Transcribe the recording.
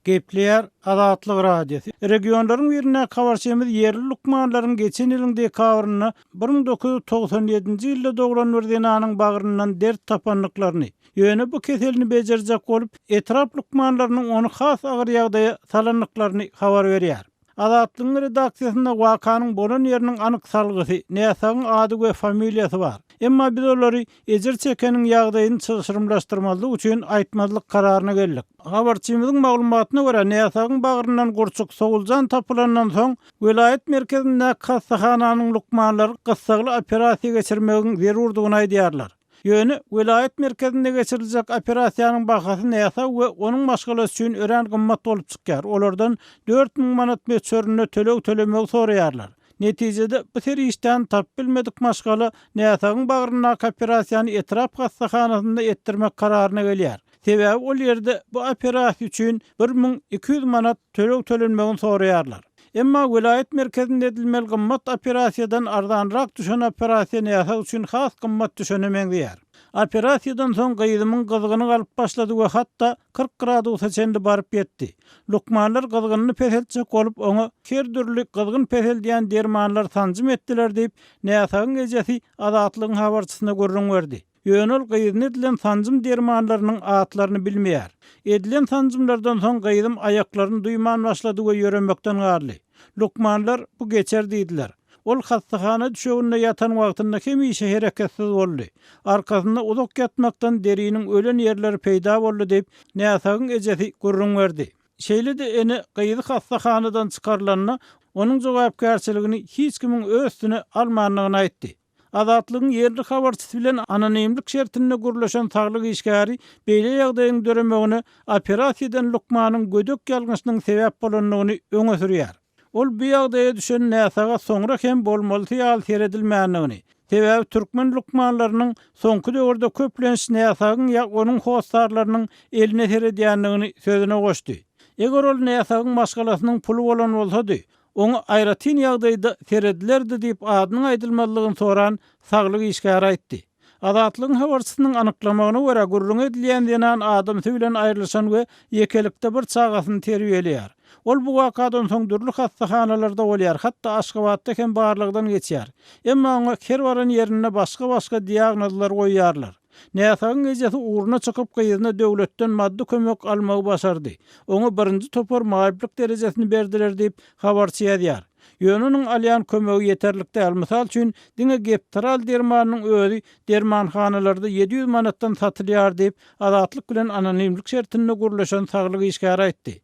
Gepleýär Azatlyk Radiosy. Regionlaryň birindäki habarçymyz ýerli lukmanlaryň geçen ýylyň dekabrynda 1997-nji ýylda doglan bir zenanyň bagryndan dert tapandyklaryny, ýöne bu keselini bejerjek bolup, etrap lukmanlarynyň ony has agyr ýagdaýa salandyklaryny habar berýär. Azatlygyň redaksiýasynda wakanyň bolan ýeriniň anyk salgysy, näsagyň ady we familiýasy bar. Emma biz olary ejir çekeniň ýagdaýyny çylşyrymlaşdyrmazlyk üçin aýtmazlyk kararyna geldik. Habarçymyzyň maglumatyna görä, näsagyň bagryndan gurçuk soguljan tapylandan soň, welaýat merkezindäki hassahananyň lukmanlary gyssagly operasiýa geçirmegiň zerurdygyny aýdýarlar. Ýöne welaýat merkezinde geçiriljek operasiýanyň bahasy näsag we onuň maşgalasy üçin örän gymmat bolup çykýar, olardan 4000 manat möçberinde töleg tölemegi soraýarlar. Netijede, bu serişdäni tapyp bilmedik maşgala näsagyň bagryndaky operasiýany etrap hassahanasynda etdirmek kararyna gelýär. Sebäbi ol ýerde bu operasiýa üçin 1200 manat töleg tölenmegini soraýarlar. Emma welaýat merkezinde edilmeli gymmat operasiýadan arzanrak düşen operasiýa näsag üçin has gymmat düşene meňzeýär. Operasiýadan soň gyzymyň gyzgyny galyp başlady we hatda 40 gradusa çenli baryp ýetdi. Lukmanlar gyzgynyny peseltjek bolup, oňa her dürli gyzgyn peseldýän dermanlar sanjym etdiler diýip, näsagyň ejesi Azatlygyň habarçysyna gürrüň berdi. Ýöne ol gyzyna edilen sanjym dermanlarynyň atlaryny bilmeýär. Edilen sanjymlardan soň gyzym aýaklaryny duýman başlady we ýöremekden galdy. Lukmanlar bu geçer diýdiler. Ol hassahana düşeginde ýatan wagtynda hemişe hereketsiz boldy. Arkasynda uzak ýatmakdan deriniň ölen ýerleri peýda boldy diýip, näsagyň ejesi gürrüň berdi. Şeýle-de ene gyzy hassahanadan çykarylanda, onuň jogapkärçiligini hiç kimiň öz üstüne almandygyny aýtdy. Azatlygyň ýerli habarçysy bilen anonimlik şertinde gürleşen saglyk işgäri beýle ýagdaýyň döremegine operasiýa eden lukmanyň gödek ýalňyşynyň sebäp bolandygyny öňe sürýär. Ol bu ýagdaýa düşen näsaga soňra hem bolmalysy ýaly seredilmändigini, sebäbi türkmen lukmanlarynyň soňky döwürde köplenç näsagyň ýa onuň hossarlarynyň eline seredýändigini sözüne goşdy. Eger ol näsagyň maşgalasynyň puly bolan bolsady, Oňa aýratyn ýagdaýda seredilerdi diýip adynyň aýdylmazlygyny soran saglyk işgäri aýtdy. Azatlygyň habarçysynyň anyklamagyna görä, gürrüňi edilýän zenan adamsy bilen aýrylyşan we ýekelikde bir çagasyny terbiýeleýär. Ol bu wakadan soň dürli hassahanalarda bolýar, hatda Aşgabatda hem barlagdan geçýär. Emma oňa her baran ýerinde başga-başga diagnozlar goýýarlar. Näsagyň ejesi ugruna çykyp gyzyna döwletden maddy kömek almagy başardy. Oňa birinji topar maýyplyk derejesini berdiler diýip, habarçy ýazýar. Ýöne onuň alýan kömegi ýeterlik däl. Mysal üçin, diňe Geptral dermanynyň özi dermanhanalarda 700 manatdan satylýar diýip, Azatlyk bilen anonimlik şertinde gürleşen saglyk işgäri aýtdy.